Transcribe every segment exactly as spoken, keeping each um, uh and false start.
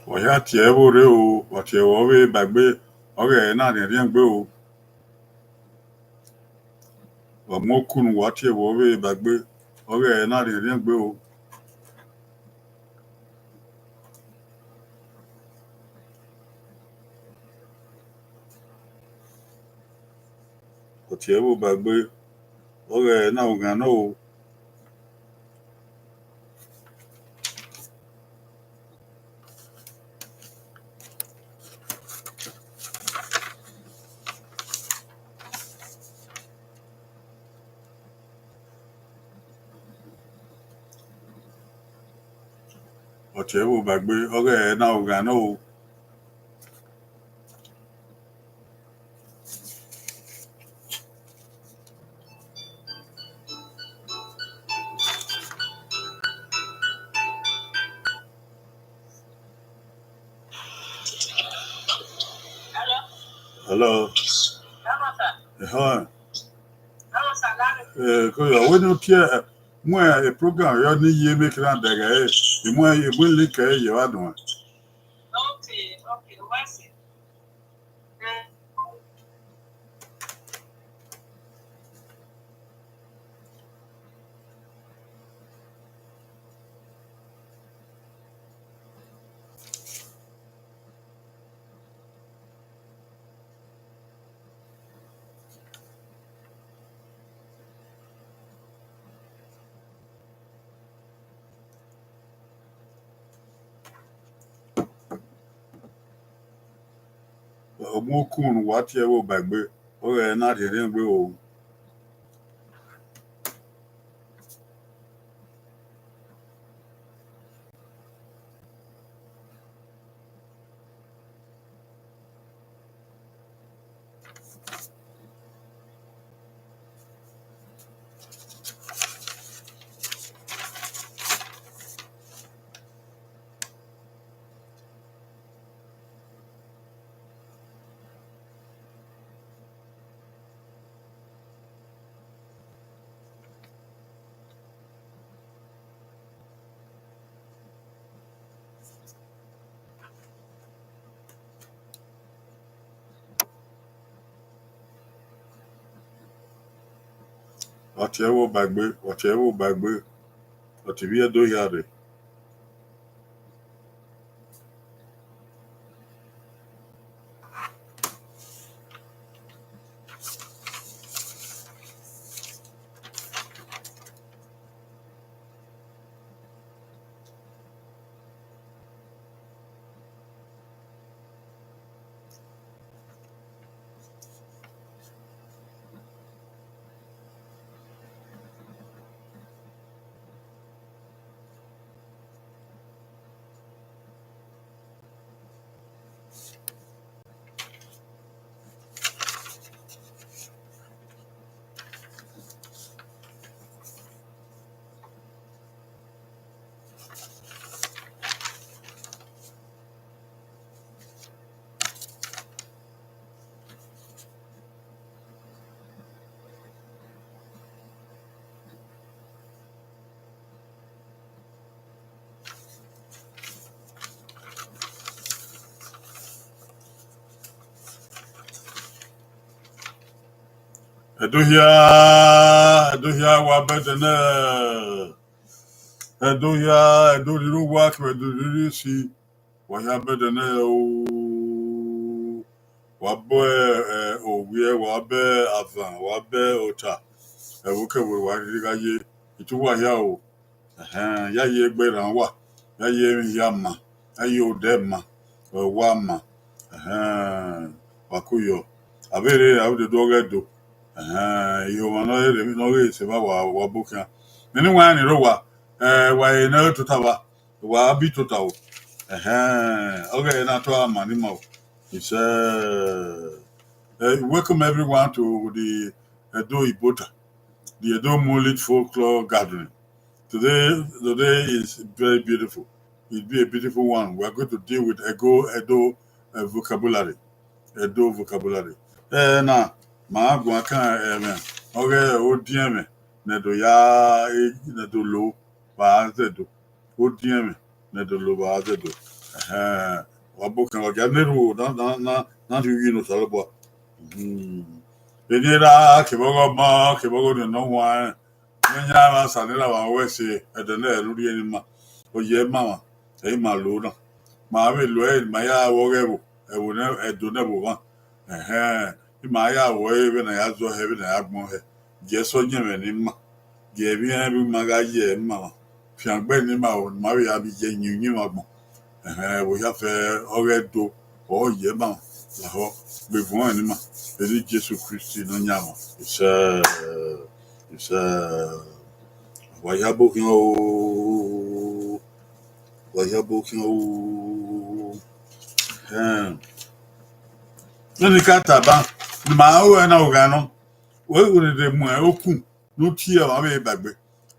Wa hia tie ẹvbo rre o, wa tie ẹvbo ọvbehe ba egbe, ọghẹ na rhiẹnrhiẹn gbe o. Wa mu oku ne uwa tie ẹvbo ọvbehe ba egbe, ọghẹ na rhiẹnrhiẹn gbe o. Wa tie ẹvbo ba egbe, ọghẹ na ru ghan nọ o. Wa tie ẹvbo ba egbe, ọghẹ na ru ghan nọ o. Hello. Hello, sir. Ẹhọ. Hello, sir. Eh, ko yo, wẹ ne u tie, eh, mu, eh, program yọ ne I ye make na dẹghẹ, eh, I mu, I mu link ẹre ye vba nuẹn. Okay, okay, wẹ sẹ. Ọ mu oku ne uwa tie ẹvbo ba egbe, ọghẹ na rhiẹnrhiẹn gbe o. Wa tie ẹvbo ba egbe, wa tie ẹvbo ba egbe, wa tie ivbi Ẹdo hia rre. Ẹdo hia, Ẹdo hia, wa bẹdẹ nẹ. Ẹdo hia, Ẹdo rhirhi owa kevbe Ẹdo rhirhi esi. Wa hia bẹdẹ nẹ o. Wa bẹ, eh, owiẹ, wa bẹ avan, wa bẹ ota. Ẹvbo kẹvbo wa rhirhi gha ye. Itu wa hia o. Ẹhẹn, ya ye egbe erhan uwa, ya ye emwi hia ma, ya ye odẹ ma, ẹwa ma. Ẹhẹn, wa ku yọ. A vbe rre, a vbe dede ọghe Ẹdo. Ẹhẹn, ihomwa ne ọ rre, ne ọ ghe sẹ evba wa, wa bu khian. Nene wa rẹn ni rre owa, eh, wa re ne ọ tota vba, wa bi tota o. Ẹhẹn, ọghe na tọ a ma ni ma o. He said, eh, welcome everyone to the Edo Ibota, the Edo Mullet Folklore Gathering. Today, today is very beautiful. It'll be a beautiful one. We are going to deal with Ego, Edo, uh, vocabulary. Edo vocabulary. Eh, na, ma guan kan, eh, mẹ. Ọghe odiẹnmwẹ ne Ẹdo ya, eh, ne Ẹdo lo vbe a zẹ Ẹdo. Odiẹnmwẹ ne Ẹdo lo vbe a zẹ Ẹdo. Ẹhẹn, wa bọ khian, wa gia ne erhunmwu na, na, na, na rhie uyi ne Osanobua. Eni erha kevbe ọghe ọmọ, kevbe ọghe Orhiọn Ne Ọ Huanrẹn, iran ya vbe Osanobua wẹ ẹse, ẹdẹ ne ẹ i rhie ne ima, ọ ye ima mwa, ẹ i ma lo na. Ma vbe lo ẹre, ma ya vbe ọghe ẹvbo, ẹvbo ne, ẹdo ne ẹvbo mwa. Ẹhẹn, ima ya vbe ọre vbene a ya zọ hẹ, vbene a ya gbọn hẹ. Gie ẹsọyẹnmwẹ ne ima, gie ẹmwẹ vbe ima gha ye ima mwa. Fiangbe ne ima ro, ne ima vbe ya vbe ye yin uyinmwẹ agbọn. Ẹhẹn, vbe ohia fẹ ọghe ẹdo, ọ ye ima mwa, lahọ, gbe vuọn ne ima, vbe eni Jesu Kristi Nọyaẹnmwa. Isẹ, isẹ, wa ya bọ khian o, wa ya bọ khian o. Ẹhẹn. Nene ka taba, ne ima ru ẹre na, ọghe nọ, wẹ ghi rhirhi mu okun ne u tie ọmwa vbe bagbe,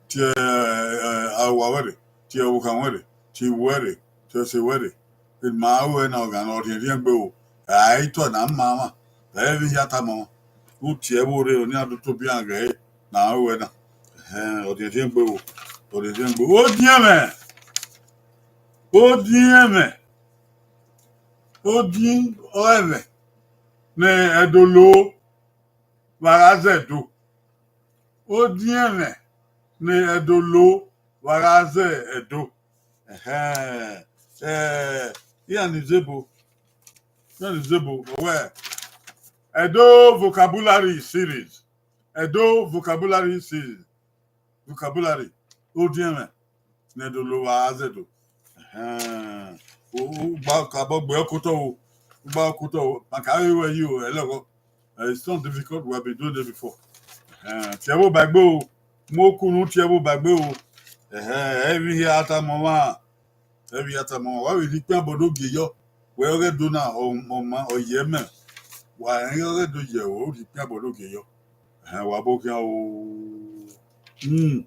tie, eh, awa wẹ rre, tie ọvbokhan wẹ rre, tie iwu wẹ rre, tie ọse wẹ rre, ne ima ru ẹre na, ọghe nọ, ọ rhiẹnrhiẹn gbe o, ẹ i tọ na ma mwa, ẹ i vbe hia tama mwa, u tie ẹvbo rre, ọni a do tobọ iran ghẹ ẹre, ne a ru ẹre na. Ẹhẹn, ọ rhiẹnrhiẹn gbe o, ọ rhiẹnrhiẹn gbe o. Odiẹnmwẹ, odiẹnmwẹ, odiẹn ọre ẹmwẹ ne Ẹdo lo vbe a gha zẹ Ẹdo. Odiẹnmwẹ ne Ẹdo lo vbe a gha zẹ Ẹdo. Ẹhẹn, eh, iran ni zẹ ebo, iran ni zẹ ebo, ọ wẹ Ẹdo vocabulary series. Ẹdo vocabulary series. Vocabulary, odiẹnmwẹ ne Ẹdo lo vbe a zẹ Ẹdo. Ẹhẹn. U, u gba ka bọ gbe ọkotọ o, u gba ọkotọ o, ma ka vbe wẹ yi o, ẹ lọghọ. Eh, it's not difficult, we have been doing it before. Ẹhẹn, tie ẹvbo ba egbe o, mu okun ne u tie ẹvbo ba egbe o. Ẹhẹn, ẹ i vbe hia tama mwa, ẹ i vbe hia tama mwa, wa vbe rhie ikpian bọ ne ogie yọ. Wẹ ọghe Ẹdo na, ọ, ọ ma, ọ ye mẹ. Wa rẹn ọghe Ẹdo ye, ọ rhie ikpian bọ ne ogie yọ. Ẹhẹn, wa bọ khian o. Hmm.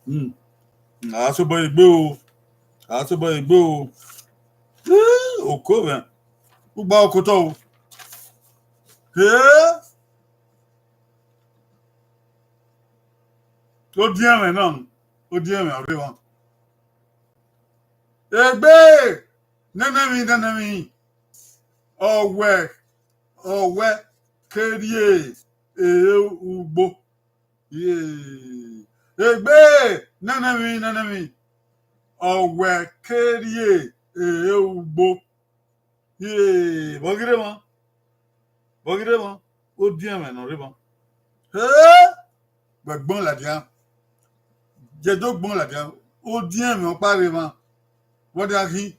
Hmm. A sobọ egbe o. A sobọ egbe o. Eh, oko mwẹ. U gba okotọ o. Eh. Odiẹnmwẹ na, odiẹnmwẹ ọre emwa. Egbe nene emwi, nene emwi, ọ wẹ, ọ wẹ ke rrie ere ugbo. Ye. Egbe nene emwi, nene emwi, ọ wẹ ke rrie ere ugbo. Ye, vbe ọ ghi rre emwa? Vbe ọ ghi rre emwa? Odiẹnmwẹ ne ọ rre emwa. He! Wẹ gbọn ladian. Ye do gbọn ladian. Odiẹnmwẹ ọkpa rre emwa. Vbe ọ dia khin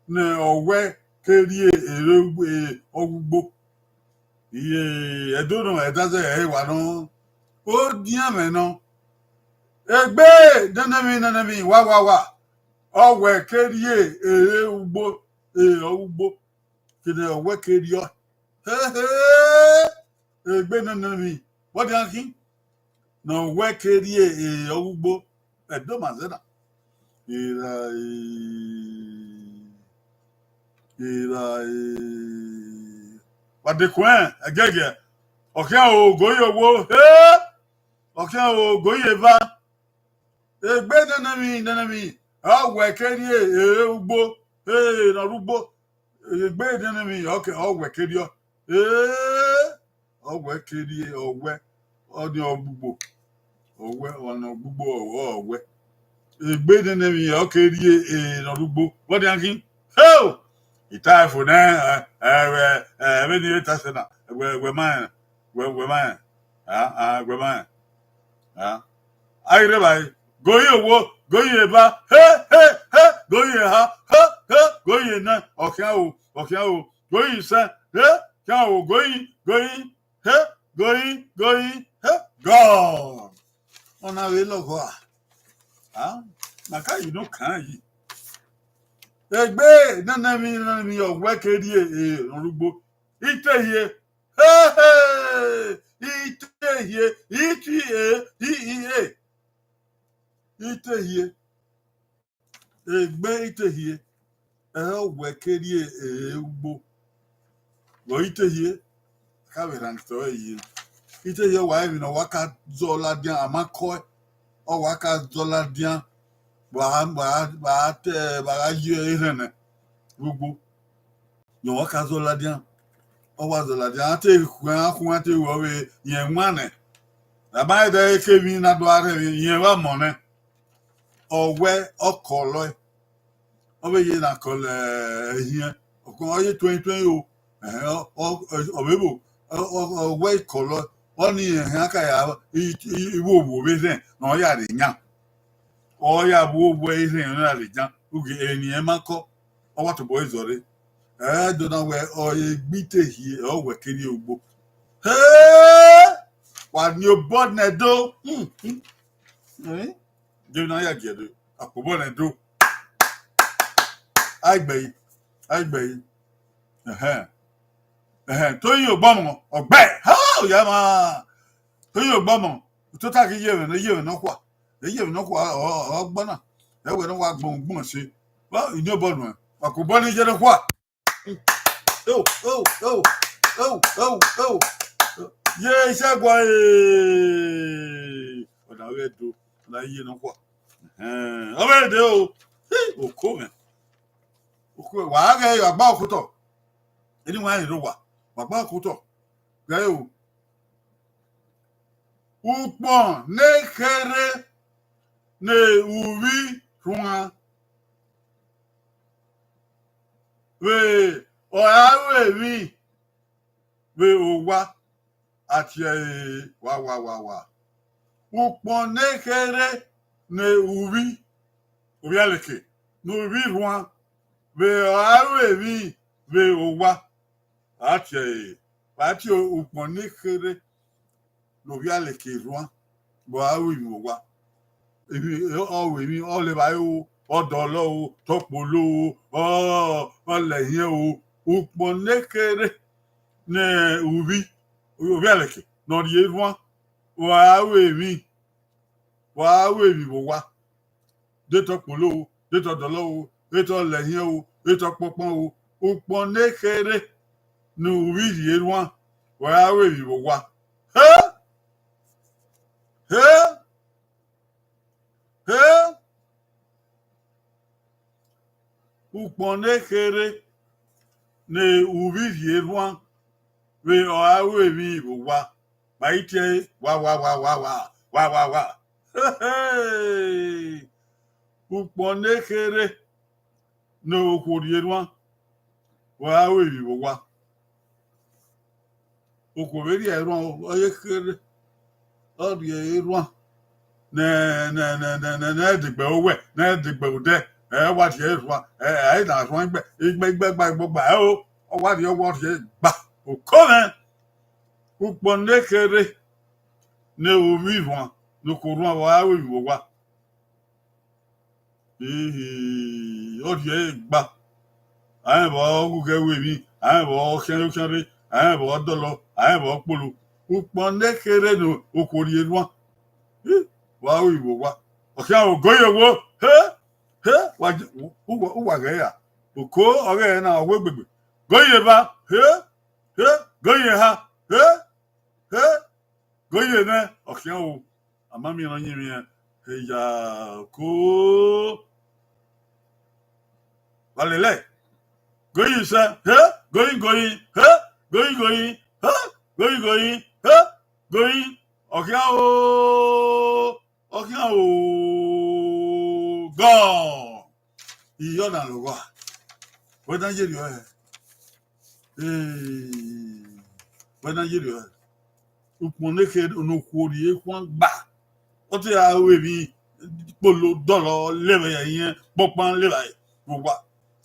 ne ọ wẹ ke rrie ere ugbo, eh, ọghe ugbo. Iye, Ẹdo nọ, ẹdẹ zẹ ẹre wa nọ. Odiẹnmwẹ nọ. Egbe nene emwi, nene emwi, wa, wa, wa. Ọ wẹ ke rrie ere ugbo, eh, ọghe ugbo. Kene ọ wẹ ke rrie ọ. He, he. Egbe nene emwi. Vbe ọ dia khin? Ne ọ wẹ ke rrie, eh, ọghe ugbo. Ẹdo ma zẹ na. Ira, eh, ira, eh. Wa de kuẹn, ẹgẹgẹ. Ọ khian o, ogo ye owo. He! Ọ khian o, ogo ye eva. Egbe nene emwi, nene emwi, ọ wẹ ke rrie ere ugbo, eh, ne ọ rre ugbo. Egbe nene emwi, ọ ke, ọ wẹ ke rrie ọ. Eh, ọ wẹ ke rrie, ọ wẹ, ọ ni ọgbugbo. Ọ wẹ, ọ ni ọgbugbo, ọ wẹ, ọ wẹ. Egbe nene emwi, ọ ke rrie, eh, ne ọ rre ugbo. Vbe ọ dia khin? Heo! I ta ẹfo nẹ, eh, eh, vbe, eh, vbene I ta ẹse na, wẹ, wẹ ma rẹn, wẹ, wẹ ma rẹn. Ah, ah, wẹ ma rẹn. Ah. A ghi rre evbare, goyin owo, goyin eva, he, he, he, goyin eha, he, he, goyin enẹ, ọ khian o, ọ khian o, goyin isẹn, he, khian o, goyin, goyin, he, goyin, goyin, he, gone. Ọna vbe lọghọ a? Ah, na ka yi ne ọ kan yi. Egbe nene emwi, nene emwi, ọ wẹ ke rrie, eh, ne ọ rre ugbo. Ite hie, he, he, ite hie, ite hie, i, i, e. Ite hie. Egbe ite hie. Ẹ ọ wẹ ke rrie ere ugbo. Vbe ite hie, ka vbe rhan tọ ẹre yi. Ite hie wa emwi ne ọ wa ka zọ ladian, a ma kọe, ọ wa ka zọ ladian, wa, wa, wa te, wa gha ye erhẹn nẹ. vbe ugbo. Yọ wa ka zọ ladian, ọ wa zọ ladian, a te khuẹn, a khuẹn, a te ru ọvbe, yẹn wan nẹ. A ma rẹn ẹdẹ ke emwi na do a rhẹ vbe, yẹn vbe mọ nẹ. Ọ wẹ ọ kọlọ ẹe, ọ vbe ye na kọlọ ẹhiẹn, ọ ye tuẹn tuẹn o, ẹhẹn, ọ, ọ, ọ vbe vbo, ọ, ọ, ọ wẹ kọlọ, ọ ni ẹhẹn a ka ya, i, i, i wo wo vbe rhẹn ne ọ ya rre yan. Ọ ya vbe uwu ẹre rhẹn ra rre jan, ugie eni ẹn ma kọ, ọ wa tobọ ẹre zọ rre. Ẹ do na wẹ ọ re gbe ite hie, ọ wẹ kere ugbo. He! Wa ni obọ nẹ do. Hmm, hmm. Eh? Deghẹ na ya gie do, akpobọ nẹ do. Aigbe yi, aigbe yi. Ẹhẹn. Ẹhẹn, Toyin Ogbọmọ, ọgbẹ. Ha, oya ma. Toyin Ogbọmọ, tota ghi ye ẹmwẹ nọ, ye ẹmwẹ nọkhua. Ẹ ye ẹmwẹ nọkhua, ọ, ọ, ọ gbọ na. Ẹ wẹ ne ọ wa gbọn ugbọn ẹse. Wa, I ni obọ nuẹn. Wa kobọ ne I ye nọkhua. Oh, oh, oh, oh, oh, oh. Ye isẹ gua, eh. Ọna ọghe do, ọna ye nọkhua. Ẹhẹn, ọ vbe de o. Hi, oko mwẹ. Oko, wa ghe, wa gba okotọ. Eni wa rẹn rre owa, wa gba okotọ. Ghe o. Ukpọn ne kherhe ne uvbi rhuan, vbe ọ ra ru emwi vbe owa, a tie ẹre wa, wa, wa, wa. Ukpọn ne kherhe ne uvbi, ovbi Aleke, ne uvbi rhuan, vbe ọ ra ru emwi vbe owa, a tie ẹre, wa tie ukpọn ne kherhe ne ovbi Aleke rhuan, vbe ọ ra ru emwi vbe owa. Emwi, ọ ru emwi, ọ levba ẹre o, ọ dọlọ o, tọkpolo o, ọ, ọ lẹ ẹhiẹn o, ukpọn ne kherhe ne uvbi, ovbi Aleke ne ọ rhie rhuan, vbe ọ ra ru emwi, vbe ọ ra ru emwi vbe owa. De tọkpolo o, de tọdọlọ o, de tọlẹhiẹn o, de tọkpọkpọn o, ukpọn ne kherhe ne uvbi rhie rhuan, vbe ọ ra ru emwi vbe owa. He! He! He! Ukpọn ne kherhe ne uvbi rhie rhuan, vbe ọ ra ru emwi vbe owa, ma i tie ẹre wa, wa, wa, wa, wa, wa, wa, wa. Ukpọn ne kherhe ne okhuo rhie rhuan, vbe ọ ra ru emwi vbe owa. Okhuo vbe rhie rhuan, ọ ye kherhe, ọ rhie rhuan. Ne, ne, ne, ne, ne, ne degbe owẹ, ne degbe odẹ, ẹ wa rhie rhuan, ẹ, ẹ na rhuan igbe, igbe, igbe gba, igbe gba, ẹ o, ọ wa rhie, ọ wa rhie gba. Oko mwẹ, ukpọn ne kherhe ne uvbi rhuan, ne okhuo rhuan vbe ọ ra ru emwi vbe owa. Ihi, ọ rhie gba. Ẹ vbe ọ ghughe ru emwi, ẹ vbe ọ khian yo khian rre, ẹ vbe ọ dọlọ, ẹ vbe ọ kpolo. Ukpọn ne kherhe ne okhuo rhie rhuan. Ih, wa ru emwi vbe owa. Ọ khian ogoye wo, he, he, wa je, uwa, uwa ghẹ ya. Oko ọghe na, ọ wu egbegbe. Goye eva, he, he, goye eha, he, he, goye nẹ, ọ khian o. A ma miẹn ne ọ yin emwi, he ya ko. Wa lele. Goyin sẹ, he, goyin, goyin, he, goyin, goyin, he, goyin, goyin, he, goyin. Ọ khian o, ọ khian o, gọ. Iyọ na lọghọ a. Wẹ na ye rriọ hẹ. Ee, wẹ na ye rriọ hẹ. Ukpọn ne kherhe ne okhuo rhie rhuan gba. Ọ te ra ru emwi kpolo dọlọ levba ẹhiẹn kpọkpan levba vbe owa.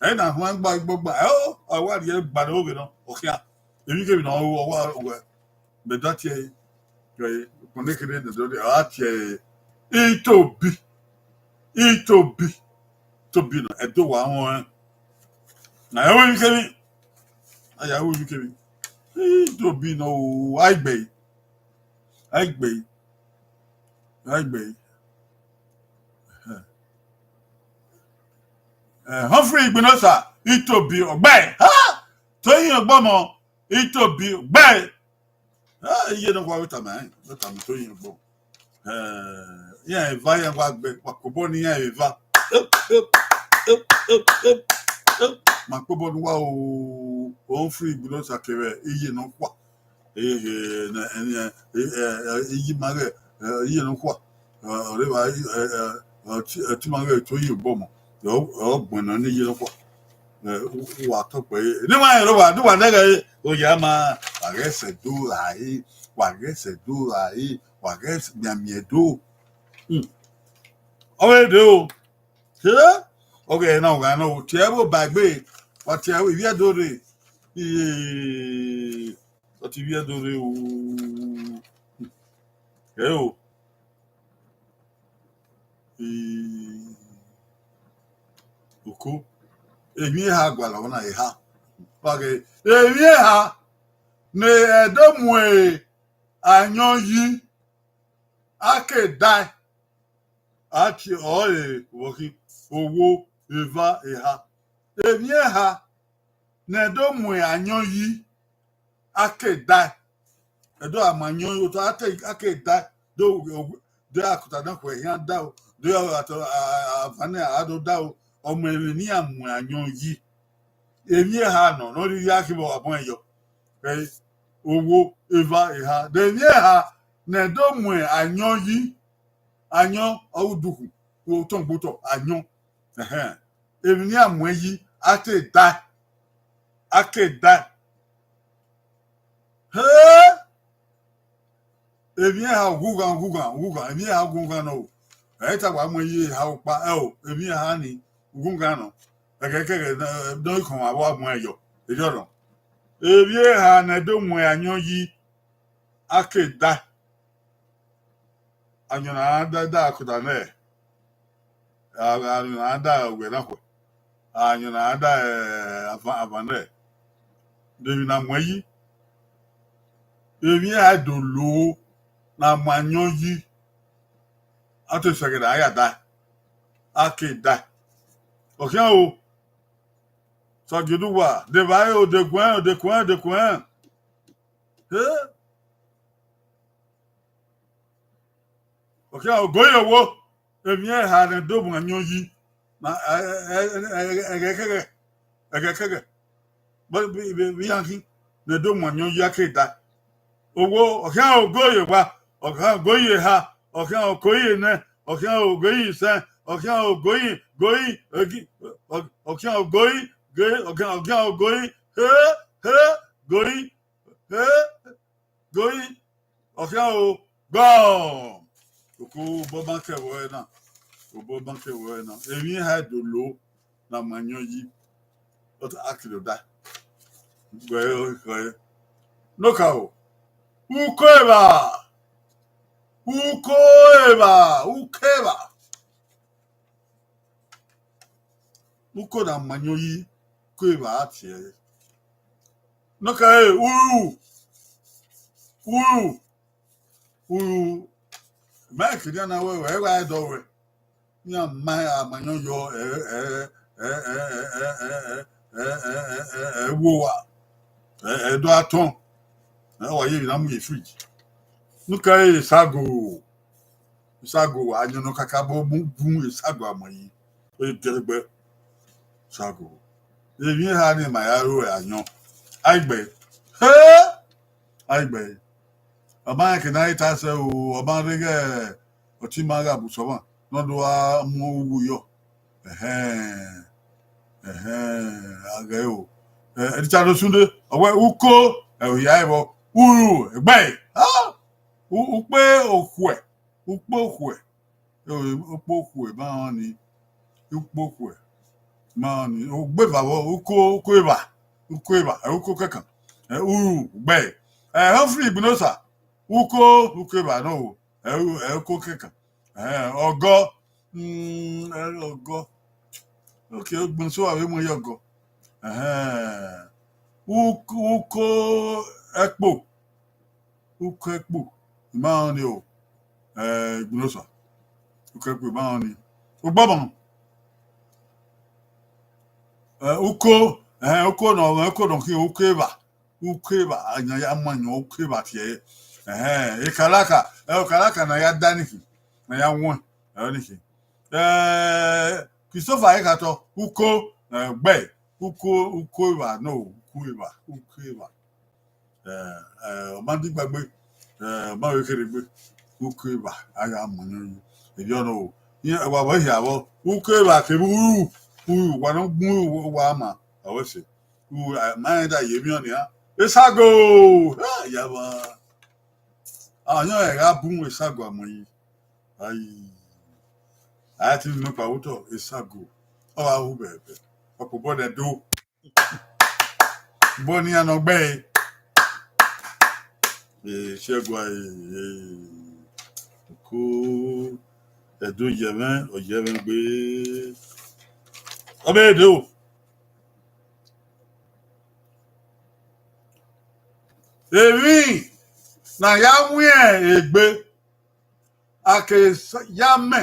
Ẹ na rhuan gba igbo gba. Ẹ o, ọ wa rhie gba ne oghe nọ, ọ khian. Emwi kemwi ne ọ ru, ọ wa wẹ. Mẹ da tie ẹre, ukpọn ne kherhe ne ọ rhie, ọ ra tie ẹre, Itobi, Itobi, Itobi nọ, Ẹdo wa rẹn. Na ya ru emwi kemwi, a ya ru emwi kemwi. Itobi nọ o, a i gbe, a i gbe, a i gbe. Eh, Humphrey Igbinosa, Itobi ọgbẹe. Ha! Toyin Ogbọmọ, Itobi ọgbẹe. Ah, iye ne ọ wa vbe tama, eh, vbe tama Toyin Ogbọmọ. Eh, iran eva, iran wa gbe, wa kobọ ne iran eva. ma kpobọ ne uwa o, Humphrey Igbinosa kevbe iye nọkhua. Ehe, ne, ne, e, e, e, iye ima ghẹ, e, iye nọkhua. E, ọ rre evba, e, e, e, ọti, ọti ima ghẹ to iye obọ ọmọ. Ọ, ọ gbẹnnẹ ne iye nọkhua. E, u, u wa tọ kpẹ, ne ima rẹn rre owa, ne uwa nẹghẹ, oya ma, wa ghẹ sẹ do ra e, wa ghẹ sẹ do ra e, wa ghẹ mianmian do. Hmm. Ọ vbe dee o. He, ọghe na ọghe na o, tie ẹvbo ba egbe, wa tie ẹvbo, ivbi Ẹdo rre. Iye, wa tie ivbi Ẹdo rre o. Ẹ o. I, oko. Emwi eha gualọ na eha. Wa ghe, emwi eha ne Ẹdo mu ayọn yi, a ke dae. A tie ọre vbọ khin, owo, eva, eha. Emwi eha ne Ẹdo mu ayọn yi, a ke dae. Ẹdo a mu ayọn yi, otọ a te, a ke dae. Do, do akota na khuẹ hian da o, do avan na a do da o, ọ mu emwi ne iran mu ayọn yi. Emwi eha nọ, ne ọ rhirhi a khin vbe ọ wa bọ yọ. Ẹ, owo, eva, eha. De emwi eha ne Ẹdo mu ayọn yi, ayọn ọ ru udukhun, otọ gbe otọ, ayọn. Ẹhẹn. Emwi ne iran mu yi, a te dae, a ke dae. He! Emwi eha ughughan, ughughan, ughughan, emwi eha ughughan nọ o. Ẹ i ta wa mu yi eha ọkpa, ẹ o, emwi eha ni ughughan nọ. Ẹghẹkẹghẹ ne ọ i khọn avbe a mu yọ, erriọ nọ. Emwi eha ne Ẹdo mu ayọn yi, a ke dae. Ayọn na da, da akota nẹ, ayọn na da uwẹ na khuẹ, ayọn na da, eh, avan, avan nẹ, de emwi na mu yi, emwi eha do lo na mu ayọn yi, a te sẹghẹ ne a ya dae, a ke dae. Ọ khian o, sọgiẹduwa, de evbare, o de guẹn, o de kuẹn, o de kuẹn. He? Ọ khian ogo ye owo, emwi eha ne do mu ayọn yi, ma, ẹ, ẹ, ẹ, ẹ, ẹghẹkẹghẹ, ẹghẹkẹghẹ. Vbe, vbe, vbe, vbe iran khin ne do mu ayọn yi, a ke dae. Owo, ọ khian ogo ye owa, ọ khian ogo ye eha, ọ khian oko ye enẹ, ọ khian ogo ye isẹn, ọ khian ogo ye, go ye, egi, ọ, ọ khian ogo ye, ge, ọ khian, ọ khian ogo ye, he, he, go ye, he, go ye, ọ khian o, gọ. Oko obọ ban kẹ vbe ọre na, obọ ban kẹ vbe ọre na. Emwi eha do lo na mu ayọn yi, ọ ta a kilo dae. Gọ ẹ, gọ ẹ. Nọka o, uko evba, uko evba, uko evba. Uko na mu ayọn yi, uko evba a tie ẹre. Nọka e, uru, uru, uru. Mike dia na wẹ, wẹ wa dọ wẹ. Iran ma, a ma ayọn yọ, ẹ, ẹ, ẹ, ẹ, wo wa, ẹ, ẹ do atọn, ẹ wa ye emwi na mu ye fridge. Nọka e, esago, esago, ayọn nọ kakabọ mu gun esago a mu yi, e gẹrẹgbẹ, esago. Emwi eha ni ma ya ru ayọn, a i gbe, he, a i gbe. Ọ ma rẹn eke ne a i ta sẹ o, ọ ma rre ighẹ ọtẹn ima gha bu sẹ ọmwa ne ọ do gha mu uwu yọ. Ẹhẹn, ẹhẹn, a ghẹ o. Ẹ, Richard Osunde, ọ wẹ uko, ẹ, ohia ẹvbo, uru, egbe, ah, u-, ukpe okhuẹ, ukpe okhuẹ. Ukpo okhuẹ ma rẹn ọnii, ukpo okhuẹ ma rẹn ọnii, ugbeva vbọ, uko, uko evba, uko evba, ẹ, uko kẹkan, ẹ, uru, gbe, ẹ, Humphrey Igbinosa, uko, uko evba nọ o, ẹ, u-, ẹ, uko kẹkan, ẹ, ọgọ, mm, ẹ, ọgọ, ok, Igbinosa vbe mu ye ọgọ, ẹhẹn, uko, uko ẹkpo, uko ẹkpo, ima rẹn ọnii o, ẹ, Igbinosa, uko ẹkpo ima rẹn ọnii, ugbọmọ, ẹ, uko, ẹ, uko nọ, uko nọ khin, uko evba, uko evba, ayọn ya mu ayọn uko evba tie ẹre, ẹhẹn, ekalaka, ẹ, ekalaka ne a ya da ni khin, ne a ya wọn, ẹ, ni khin. Ẹ, Christopher Ekhatọ, uko, ẹ, gbe, Uko, uko evba, no, uko evba, uko evba. Eh, eh, ọ ma di gbagbe, eh, ọ ma vbe kherhe egbe, uko evba, a ya mu nẹ. Erriọ nọ, iran wa vbe hia vbọ, uko evba kevbe uru, uru, wa nọ gbun uru, wa ma, ọ wẹ sẹ. U, eh, ma rẹn da ye emwi ọnii, esago, eh, ya vba. Ayọn ẹre gha bun esago amọ yi. Ai, a ti nọ kpa vbe otọ, esago. Ọ gha hu bẹbẹ. Ọkpobọ nẹ do. Bọ ne iran nọ gbe ẹre. Eh, Ṣẹgun, eh, eh, ko Ẹdo ye mwẹ, ọ ye mwẹ gbe. Ọ bẹre do. Emwi ne a ya wiẹn egbe, a ke s-, ya mẹ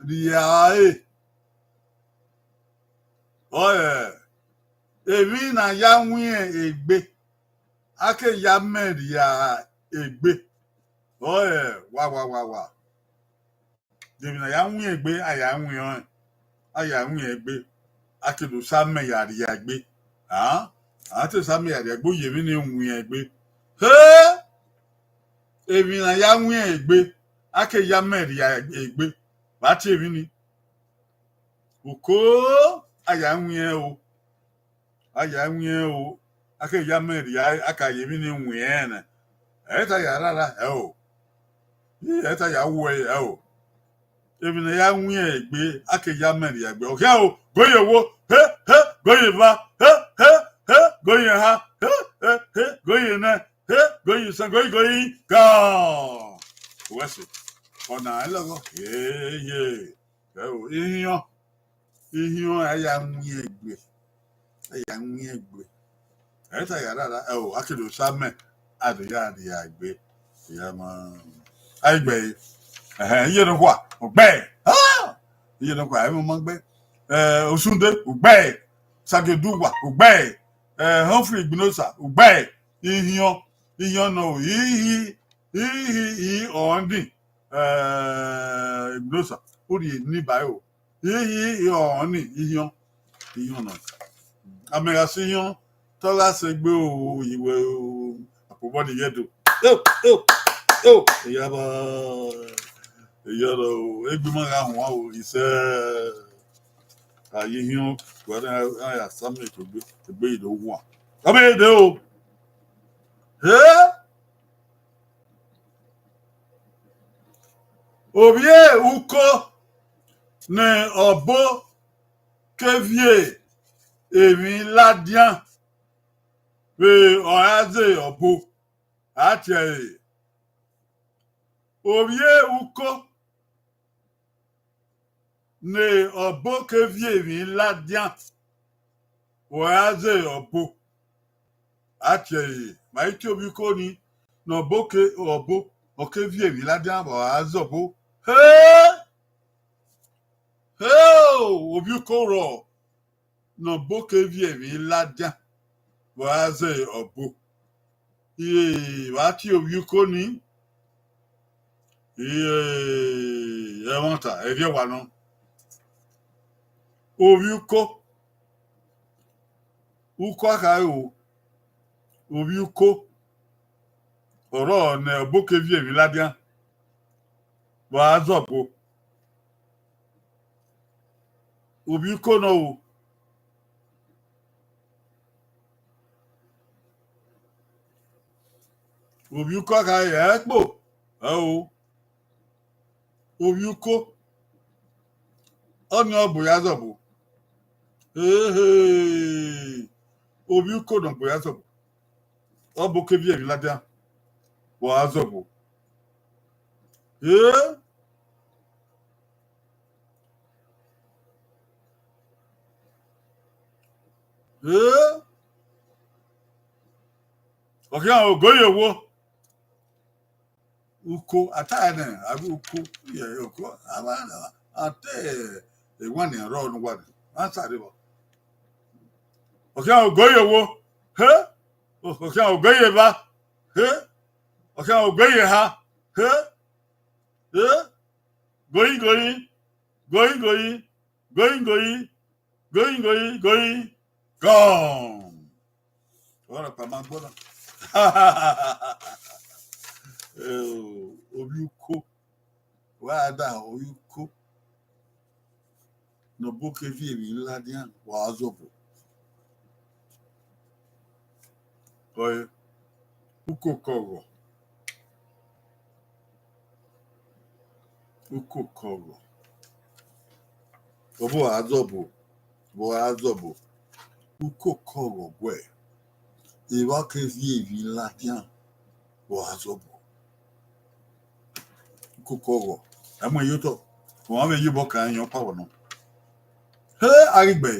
rhie ẹre. Ọe, emwi ne a ya wiẹn egbe, a ke ya mẹ rhie egbe. Ọe, wa, wa, wa, wa. De emwi ne a ya wiẹn egbe, a ya wiẹn ọnrẹn, a ya wiẹn egbe, a ke do sa mẹ ya rhie egbe. A, a te sa mẹ ya rhie egbe, u ye emwi ne wiẹn egbe. He! Emwi ne a ya wiẹn egbe, a ke ya mẹ rhie egbe. Vbe a tie emwi ni? Uko, a ya wiẹn o. A ya wiẹn o, a ke ya mẹ rhie, a ka ye emwi ni wiẹn nẹ. Ẹ ta ya rara, ẹ o. Ẹ ta ya wẹ, ẹ o. Emwi ne a ya wiẹn egbe, a ke ya mẹ rhie egbe. Ọ khian o, go ye wo, he, he, go ye eva, he, he, he, go ye eha, he, he, he, go ye enẹ, he, go ye isan, go ye, go ye, go. Wẹ sẹ. Ọna ẹlọghọ, he, ye. Ẹ o, ihiọn, ihiọn a ya wiẹn egbe, a ya wiẹn egbe. Ẹ ta ya rara, ẹ o, a ke do sa mẹ, a do ya rhie egbe. Ya ma, a i gbe ẹre. Ẹhẹn, iye nọkhua, ugbẹe. Ah! Iye nọkhua, ẹ ma gbe. Eh, Osunde, ugbẹe. Sageduwa, ugbẹe. Eh, Humphrey Igbinosa, ugbẹe. Ihiọn, ihiọn nọ, ihi, ihi, i ọnrẹn din. Eh, Igbinosa, u rhie ni ba o. Ihi, i ọnrẹn, ihiọn, ihiọn nọ. A mẹ gha sẹ ihiọn, te ọ gha sẹ egbe o, iwẹ o, akpobọ ni ye do. Eo, eo, eo, eya ba, eya rọ o, egbe ma gha huan o, isẹ, a ye ihiọn, wẹ a ya sa mẹ to egbe, egbe i do huan. Ọ bẹre de o. He! Ovbi e uko ne ọbo ke viẹ emwi ladian vbe ọ ra ze ọbo, a tie ẹre. Ovbi e uko ne ọbo ke viẹ emwi ladian, ọ ra ze ọbo. A tie ẹre, ma i tie ovbi uko ni, ne ọbo ke, ọbo, ọ ke viẹ emwi ladian, ọ ra ze ọbo. He! He! Ovbi uko rrọọ, ne ọbo ke viẹ emwi ladian, ọ ra ze ọbo. Iye, vbe a tie ovbi uko ni, iye, ẹmwata, ẹrriọ wa nọ. Ovbi uko, uko a kha ro, ovbi uko, ọrọre ne ọbo ke viẹ emwi ladian, vbe a zẹ ọbo. Ovbi uko nọ o. Ovbi uko a kha re ẹkpo, ẹ o. Ovbi uko, ọnii ọ bu ya zọbo. Ehe, ovbi uko ne ọ bu ya zọbo. Ọ bu ke viẹ emwi ladian, wa zọbo. Ee. Ee. Ọ khian ogo ye wo. Uko, a ta nẹ, a gbe uko, ye uko, a ma, a te ewa ni rrọọ ne uwa ni, a sa rre vbọ. Ọ khian ogo ye wo, he? Ọ khian ogo ye eva, he? Ọ khian ogo ye eha, he? He? Goyi, goyi, goyi, goyi, goyi, goyi, goyi, goyi, goyi. Gone. Ọrọre ọkpa ma gbọ na. Eh, ovbi uko. Wa da ovbi uko. Ne ọ bu ke viọ emwi ladian, wa zọbọ. Ọre, ukoko ọghọ. Ukoko ọghọ. Ọvbo a zọbọ, ọvbo a zọbọ. Ukoko ọghọ wẹẹ, evba ke viọ emwi ladian, wa zọbọ. Ukoko ọghọ. Ẹ mu ẹre ye otọ. Ọmwa vbe ye obọ kan yan ọkpa vbọ nọ. He, a ghi gbe.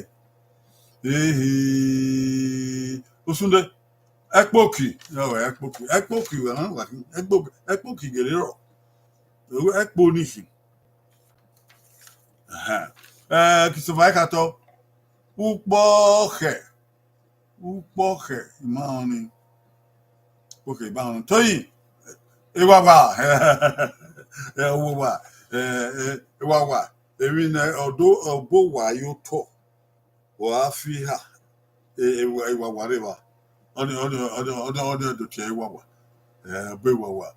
Ehe. Osunde. Ẹkpoki. Ọ, ẹkpoki. Ẹkpoki wẹ, ẹkpoki, ẹkpoki gele rọ. Ẹkpo ni khin. Ẹhẹn. Eh, Christopher Ekatọ. Ukpọkhẹ. Ukpọkhẹ, I ma rẹn ọnii. Okay, I ma rẹn ọnii. Toyin, ewawa, ewawa, ewawa. Emwi ne ọ do, ọ bu owa ye otọ, ọ ra fi ha, ewawa rre evba. Ọnii, ọnii, ọnii, ọnii, ọnii do tie ewawa. Ọ bu ewawa.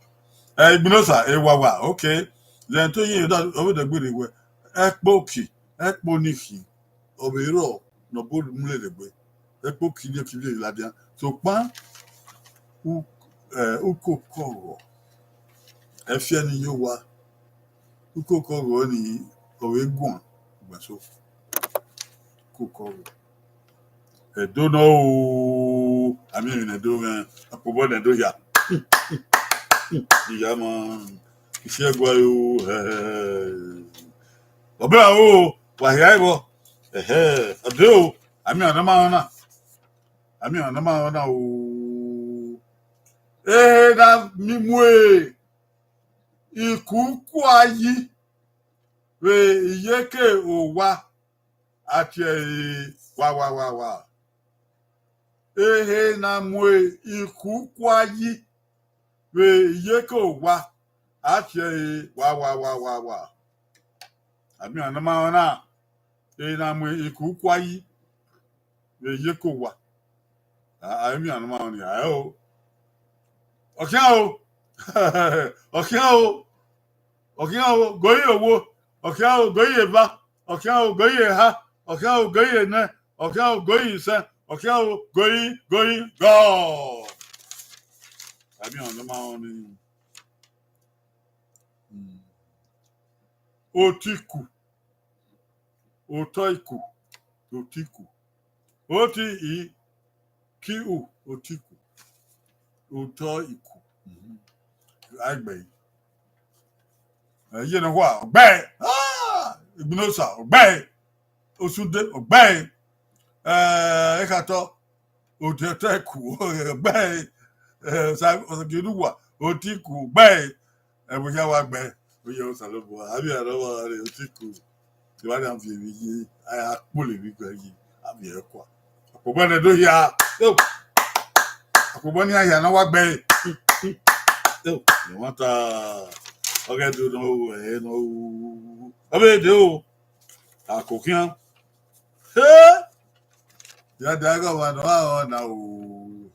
Igbinosa, ewawa, okay. Then Toyin, ọ vbe dẹgbe rre wẹẹ, ẹkpoki, ẹkpo ni khin. Ọ vbe rrọọ ne ọ bu mu lele egbe. Ẹkpo kivie kivie ladian. Sokpan, u-, eh, ukoko ọghọ. Ẹfiẹ ni ye owa. Ukoko ọghọ ni ọ vbe guan. Ugbẹn so. Ukoko ọghọ. Ẹdo nọ o. A miẹn emwi ne Ẹdo mwẹ. Akpobọ ne Ẹdo ya. Iya ma. Isi ẹguae o. Hẹ, hẹ, hẹ. Ọ bẹghe o, wa hia vbọ. Ẹhẹ, ọ de o, a miẹn ọna ma rẹn ọna. A miẹn ọna ma rẹn ọna o. Ehe na miẹn mu ikuku ayi vbe iyeke owa, a tie ẹre wa, wa, wa, wa. Ehe na mu ikuku ayi vbe iyeke owa, a tie ẹre wa, wa, wa, wa, wa. A miẹn ọna ma rẹn ọna, ehe na mu ikuku ayi vbe iyeke owa. A, a miẹn ọna ma rẹn ọna, ẹ o. Ọ khian o. Ọ khian o. Ọ khian o, goi owo. Ọ khian o, goi eva. Ọ khian o, goi eha. Ọ khian o, goi enẹ. Ọ khian o, goi isẹn. Ọ khian o, goi, goi, gọ. A miẹn ọna ma rẹn ọna. Hmm. Otiku. Otọ iku. Otiku. O T I Q U. Otiku. Otọ iku. Mhm. Aigbe. Eh, iye ne ọ khua, ọ gbe. Ah! Igbinosa, ọ gbe. Osunde, ọ gbe. Eh, Ekatọ. Odẹ otọ iku, ọ gbe. Eh, Osa-, Osagiruwa, Otiku, ọ gbe. Ẹvbo hia wa gbe. Oye Osanobua, a vbe rọ vbe ọre Otiku. Te wa na viọ emwi ye, a ya kpolo emwi guẹ ye, a viọ ẹre kua. Akpobọ ne Ẹdo hia. Yo. Akpobọ ne iran hia ne ọ wa gbe. Yo, ne wa ta. Ọ ghe do nọ ru, ẹ nọ ru. Ọ vbe de o. Akokhian. He! Ya dia ghe ọmwa ne ọ gha rọ na o.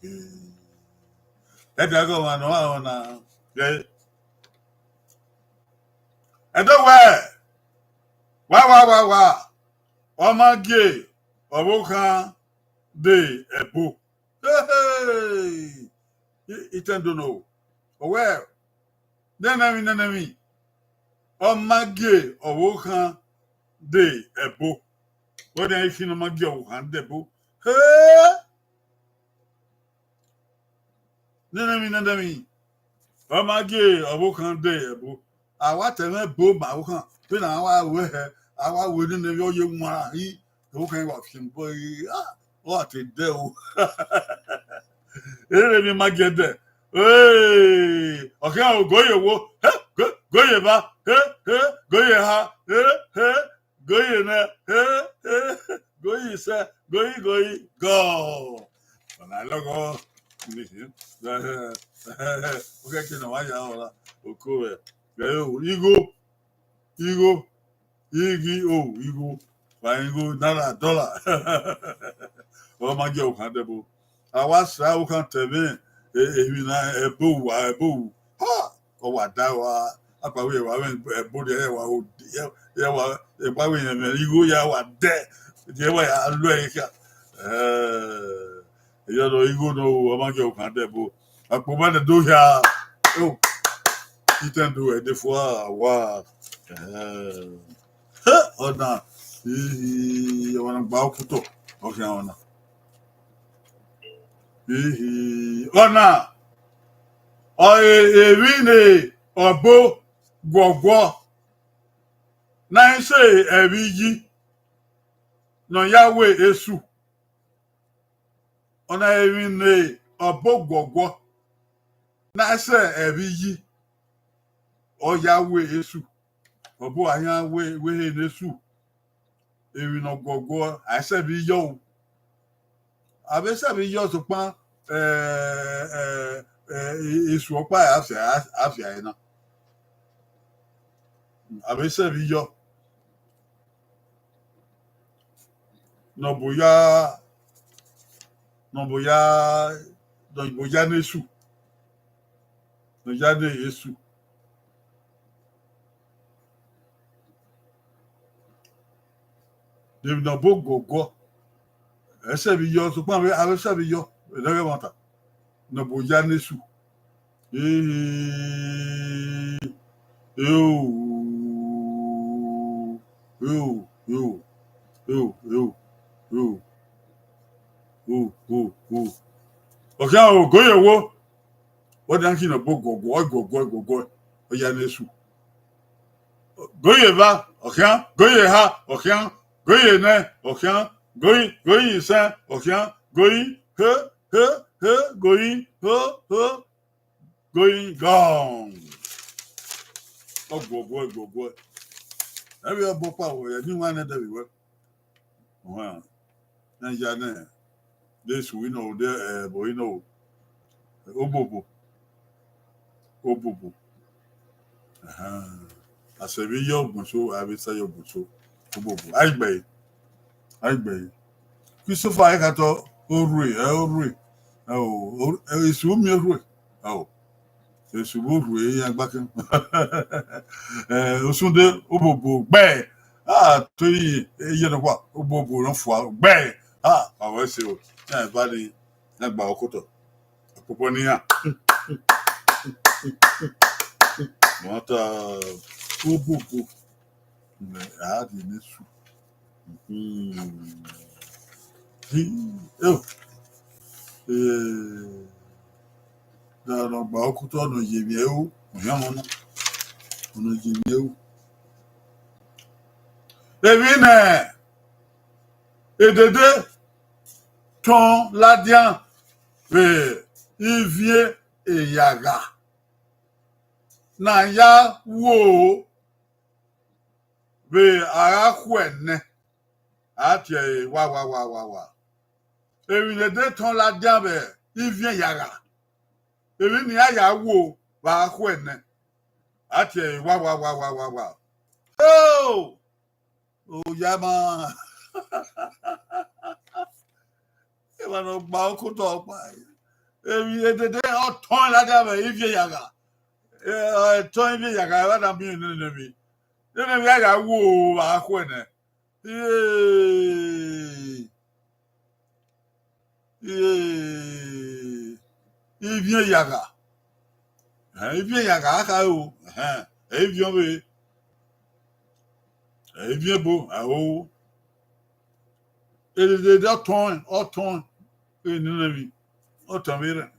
He! Ya dia ghe ọmwa ne ọ gha rọ na. Ye. Ẹdo wẹẹ, wa, wa, wa, wa, ọ ma gie ọvbokhan de ẹbo. He, he! I, I tẹn do nọ o. Ọ wẹẹ, nene emwi, nene emwi, ọ ma gie ọvbokhan de ẹbo. Wẹ nian i khin ne ọ ma gie ọvbokhan de ẹbo. He! Nene emwi, nene emwi, ọ ma gie ọvbokhan de ẹbo. A wa ta ẹmwẹ ẹbo ma ọvbokhan, vbene a wa ru ẹhẹ, a wa ru nene emwi ọ ye wanran hi, ọvbokhan wa fian obọ, ah, ọ gha te dẹ o. Nene emwi ma gie dẹ. Ee, ọ khian o, goi owo, he, go-, goi eva, he, he, goi eha, he, he, goi enẹ, he, he, goi isẹ, goi, goi, gọ. Ọna lọghọ. Okẹkẹ ne wa ya ọra, oko vbe, vbe igho, igho, ighi o, igho, wa igho, naira, dollar. ọ ma gie ọvbokhan dẹ ẹbo. A wa sa ọvbokhan ta ẹmwẹ, e- emwi na ẹbo ru, ẹbo ru. Ha! Ọ wa da wa, akpawẹ wa mwẹ ẹbo rhie, ẹ wa ho, ẹ wa, ẹkpawẹ mwẹ igho ya wa dẹ, ẹ wa ya lo ẹre kha. Ẹ, eyọ nọ igho nọ, ọ ma gie ọvbokhan dẹ ẹbo. Akpawẹ nẹ do hia. O, itẹn do ẹdẹ fua wa. Ẹ, he, ọna, ihi, ọna gba okutọ, ọ khian ọna. Ihi, ọna, ọ e- emwi ne ọbo guọguọ na i sẹ ẹvbi iyi ne ọ ya we esu. Ọna emwi ne ọbo guọguọ na i sẹ ẹvbi iyi, ọ ya we esu. Ọbo a yan we, we ehe ne esu. Emwi ne ọ guọguọ, a i sẹ ẹvbi iyọ o. A vbe sẹ ẹvbi iyọ sokpan, ẹ, ẹ, ẹ, esu ọkpa a fia, a fia ẹre na. A vbe sẹ ẹvbi iyọ. Ne ọ bu ya, ne ọ bu ya, ne ọ bu ya ne esu. Ne ọ ya ne esu. Emwi ne ọbo guọguọ, ẹ sẹ ẹvbi iyọ, sokpan a vbe, a vbe sẹ ẹvbi iyọ, ẹdẹ ọghe ẹmwata, ne ọbo ya ne esu. Ee, eo, eo, eo, eo, eo, eo, eo, eo. Ọ khian o, goye wo. Wẹ dan khin ne ọbo guọguọ, ọ guọguọ, ọ guọguọ, ọ ya ne esu. Goye eva, ọ khian, goye eha, ọ khian, goye enẹ, ọ khian, goye, goye isẹn, ọ khian, goye, he, he, he, goye, ho, ho, goye, gone. Ọ guọguọ, ọ guọguọ. Ẹ vbe ọbọ ọkpa wẹ, ẹ ni wan nẹ dẹ vbe wẹ. Ọhan, ne ya nẹ, de esu ino, de ẹbọ ino, obobo, obobo. Ahan. A sẹ vbe yọ ọgbọn so, a vbe sa yọ ọgbọn so, obobo. A i gbe ẹre, a i gbe ẹre. Christopher a i kha tọ, orhue, ẹ, orhue. Ẹ o, or-, ẹ, esu miẹn orhue. Ẹ o. Esu vbe orhue iran gba kẹn. Ẹ, osunde, obobo, gbe. A, to yi, iye nọkhua, obobo ne ọ fua, gbe. A, ma wẹ ẹse o. Iran eva ni, iran gba okotọ. Ọkpọkpọ ne iran. Ma ta, obobo. Mẹ a di ne esu. Hmm. Hi, eo. Eh, da ne ọ gba okotọ ne ọ ye emwi ẹre o, ọ hian ọmọ na. Ne ọ ye emwi ẹre o. Emwi nẹ, edede tọn ladian vbe ivie eyagha ne a ya wo vbe a gha khuẹ nẹ, a tie ẹre wa, wa, wa, wa, wa. Emwi ne edede tọn ladian vbe ivie eyagha, emwi ne iran ya wo vbe a khuẹ nẹ, a tie ẹre wa, wa, wa, wa, wa, wa. Oh! Oya ma. Emwa ne ọ gba okotọ ọkpa. Emwi edede ọ tọn ladian vbe ivie eyagha. Ẹ, ọ tọn ivie eyagha, ẹ wa na miẹn nene emwi. Nene emwi a ya wo vbe a khuẹ nẹ. Ee. Ee, ivie eyagha. Ẹhẹn, ivie eyagha a kha ro. Ẹhẹn, ẹ i viọ vbe. Ẹ i viọ ebo, a ro. Edede ọ tọn, ọ tọn. Eni nẹ emwi. Ọ tọn vbe rẹn.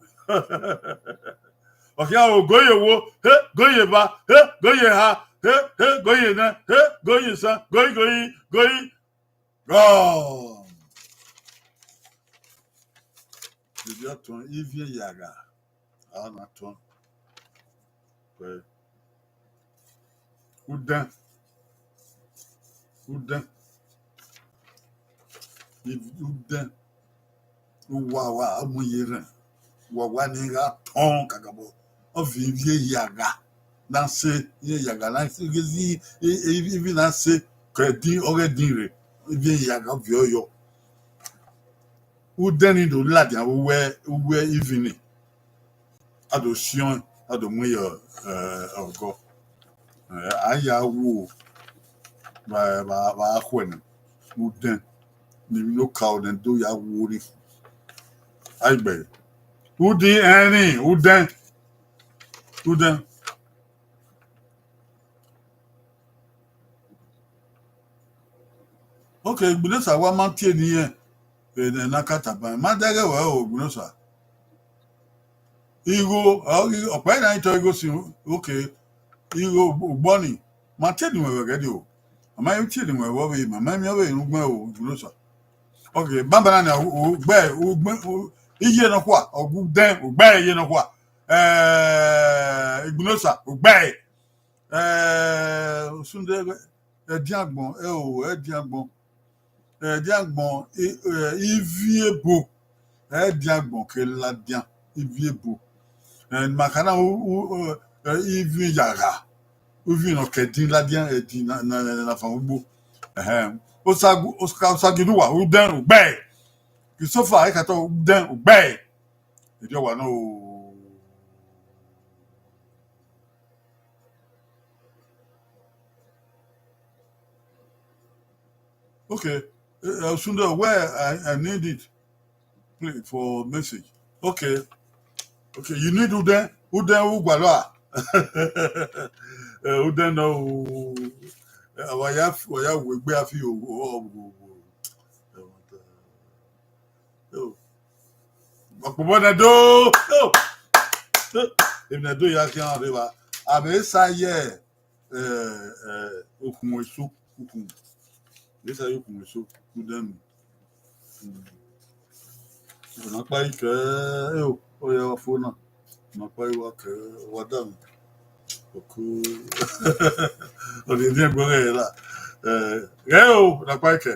Ọ khian ro goye wo, he, goye eva, he, goye eha, he, he, goye enẹ, he, goye isan, goyi, goyi, goyi. Gone. Dede ọ tọn, ivie eyagha, a na tọn. Wẹ, udẹn, udẹn, i- udẹn, uwawa, a mu ye rẹn, uwawa ni gha tọn kakabọ. Ọ viọ ivie eyagha na se, ivie eyagha na se, ivie, ivie na se, ke ẹdin, ọghe ẹdin rre, ivie eyagha viọ yọ. Udẹn ni do ladian vbe uwu, uwu ivin ni. A do siẹn, a do mu ye, eh, ọgọ. Eh, a ya wo vbe, vbe, vbe akhuẹ nẹ. Udẹn ni emwi ne oka nẹ do ya wo ni. A i gbe. Udẹn ẹnrẹn, udẹn. Udẹn. Okay, Igbinosa wa ma tie ne irẹn, eh, ne na ka tama ma dẹghẹ wẹ o, Igbinosa. Igho, ọ, ọkpa na i tọ igho si, okay. Igho ugbọ ni, ma tie ne wẹ vbe ẹghẹ de o. Ma ma tie ne wẹ vbe ọvbe, ma ma miẹn ọvbe rhunmwuda o, Igbinosa. Okay, banbanna nia, u, u, gbe, u, gbe, u, iye nọkhua, ọ gu dẹn, u gbe iye nọkhua. Eh, Igbinosa, u gbe. Eh, Osunde, ẹdiagbọn, ẹ o, ẹdiagbọn. Ẹdiagbọn, i, eh, ivin ebo. Ẹdiagbọn ke ladian, ivin ebo. Eh, ma ka na, u, u, eh, ivin ya gha. Ivin nọ ke ẹdin ladian, ẹdin na, na, na, na fa ugbo. Ẹhẹn. Osagu, Osa-, Osagiduwa, u dẹn, u gbe. Christopher, ẹ ka tọ, u dẹn, u gbe. Erriọ wa nọ o. Okay. Uh, Osunde, where I, I need it, please, for message. Okay. Okay, you need Uden? Uden Ugwalua. Eh, Uden no. Eh, wa ya, wa ya wegbe afi o, o, o, o, o. Yo. Ọkpọbọ na do. Yo. Emwi na do ya khian rre evba. Avbe esa ye, eh, eh, ukhunmwu eso, ukhunmwu. Esa ye ukhunmwu eso, Uden. Mm. Ọna kpa i kẹ, eh, o, ọ ya fo na. Ọna kpa i wa kẹ, wa da mi. Oku. Ọ ni ẹgbẹ rẹ la. Eh, ghẹ o, ọna kpa i kẹ.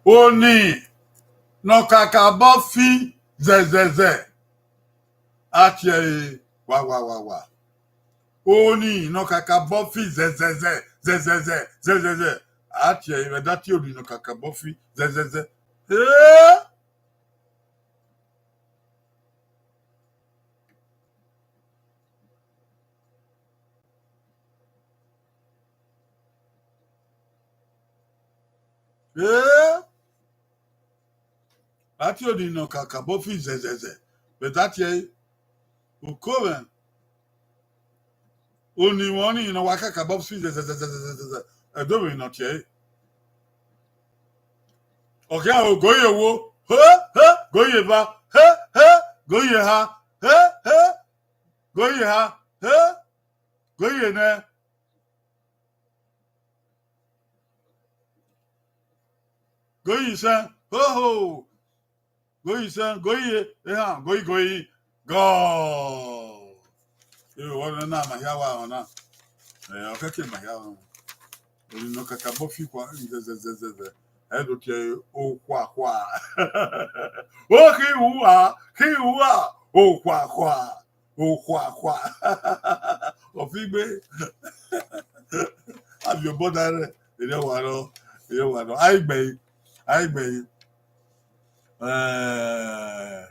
Oni ne ọ kakabọ fi zẹzẹzẹ, a tie ẹre wa, wa, wa, wa. Oni ne ọ kakabọ fi zẹzẹzẹ, zẹzẹzẹ, zẹzẹzẹ, a tie ẹre, vbe da tie oni ne ọ kakabọ fi zẹzẹzẹ. Ee! Ee! A tie oni ne ọ kakabọ fi zẹzẹzẹ, vbe da tie ẹre, uko mwẹ, oni mwẹ ọnii ne ọ wa kakabọ fi zẹzẹzẹ, ẹdẹ vbe ne ọ tie ẹre. Ọ khian ro, go ye owo, he, he, go ye eva, he, he, go ye eha, he, he, go ye eha, he, go ye enẹ. Go ye isẹn, ho, ho. Go ye isẹn, go ye eha, go ye, go ye, gọ. Ẹ, ọna na ma hia wa ọna. Ẹ, ọ kẹkẹ ma hia wa. Oni ne ọ kakabọ fi khua, zẹzẹzẹzẹ. Ẹ do tie okhuakhua. O khin uwa, khin uwa, okhuakhua. Okhuakhua. Ọ fi gbe. Avie obọ da rẹ, erriọ wa nọ, erriọ wa nọ. A i gbe ẹre, a i gbe ẹre. Eh,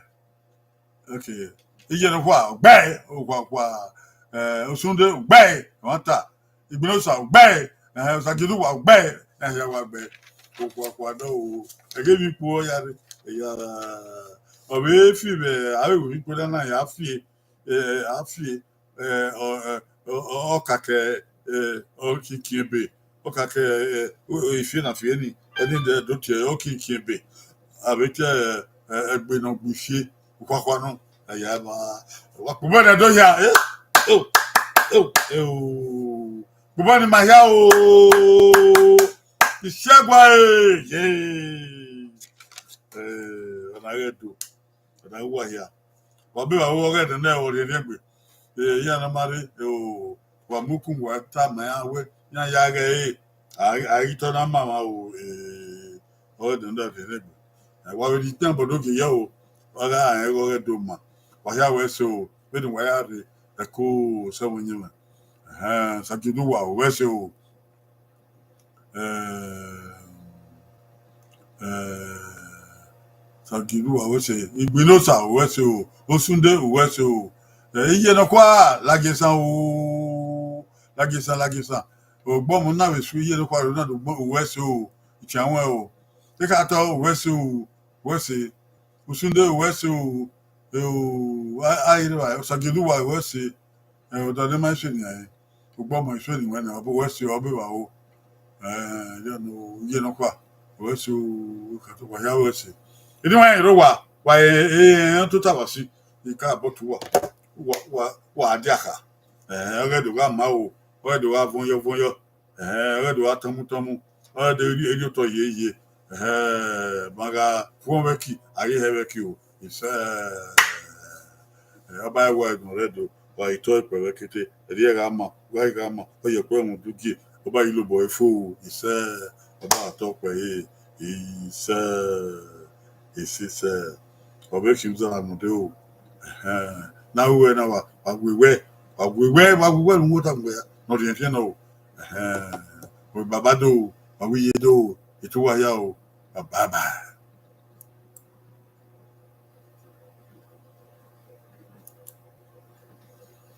okay. Iye nọkhua, u gbe ẹre, okhuakhua. Eh, Osunde, u gbe ẹre, ẹmwata. Igbinosa, u gbe ẹre, eh, Osagiduwa, u gbe ẹre, eh, ya wa gbe ẹre. Okhuakhua nọ o. Ẹghẹ emwi ikpo ọ ya rre, ya, ọ vbe fi vbe avbe emwi ikpo na na ya fi e. Eh, a fi, eh, ọ, eh, ọ, ọ, ọ ka kẹ, eh, ọ kinkin ebe, ọ ka kẹ, eh, o, o, ifie na fi eni, ẹni dẹ do tie ọ kinkin ebe. A vbe tie, eh, eh, ẹgbe ne ọ gbe ifie, okhuakhua nọ, a ya ma, wa kpobọ nẹ do hia, eh, o, o, eh, o, kpobọ ni ma hia o, Isegua, eh, ye, eh, ọna ghẹ do. Ọna wa hia. Wa be wa ru ọghẹdẹ nẹ, ọ rhiẹnrhiẹn egbe. Eh, iran na ma rre, eh, o, wa mu ukun wa tama iran wẹ, iran ya ghẹ ẹre, a, a ghi tọ na ma mwa o, eh, ọghẹdẹ nẹ rhiẹnrhiẹn egbe. Eh, wa vbe rhie itan bọdọ gie yẹ o, wa gha rẹn ọghẹdẹ ma. Wa hia wẹ ẹse o, vbene wa ya rre ẹko sẹ vbe uyinmwẹ. Ẹhẹn, Sagioduwa o, wẹ ẹse o. Eh, eh, Osagiẹrhua, uwẹ ẹse. Igbinosa, uwẹ ẹse o. Osunde, uwẹ ẹse o. Eh, iye nọkhua, lagiesan o. Lagiesan, lagiesan. Ogbọmọ na vbe su iye nọkhua ro na do gbọn, uwẹ ẹse o. Ichianwẹ o. Ekatọ, uwẹ ẹse o. Uwẹ ẹse. Osunde, uwẹ ẹse o. Eh, o, a, a, ire wa, Osagiẹrhua, uwẹ ẹse. Eh, ọdọ ne ma i sẹ nian, eh. Ogbọmọ i sẹ ne wẹ na, ọ bu uwẹ ẹse, ọ be vba o. Eh, ya no, iye nọkhua, uwẹ ẹse o, ekatọ, wa hia uwẹ ẹse. Eni wa rẹn rre owa, wa, eh, eh, eh, tota vba si, I ka bọ tu uwa, wa, wa, wa dia kha. Eh, ọ ghẹ do gha ma o, ọ ghẹ do gha vọnyọ vọnyọ. Eh, ọ ghẹ do gha tọnmu tọnmu, ọ ghẹ do erriọ otọ ye ye. Eh, ma gha fuọn vbe ẹki, a ghi hẹ vbe ẹki o. Isẹ, eh, ọba ẹwae nọ rre Ẹdo, wa i tọ ikpẹ vbe ẹkete, ẹrriẹ gha ma, wa i gha ma, ọ ye ẹkpẹ rhunmwuda ugie, ọba i lobọ ẹre fo, isẹ, ọba tọ ikpẹ re, isẹ, isẹ, isẹ, ọ vbe khian uzara nọ dee o. Ẹhẹn, ne a ru ẹre na, wa, wa wẹ wẹ, wa wẹ wẹ, wa wẹ wẹ ne u mu ota mu wẹ ne ọ rhiẹnrhiẹn nọ o. Ẹhẹn, wẹ baba do, wa wẹ iye do, etu wa hia o, bye bye.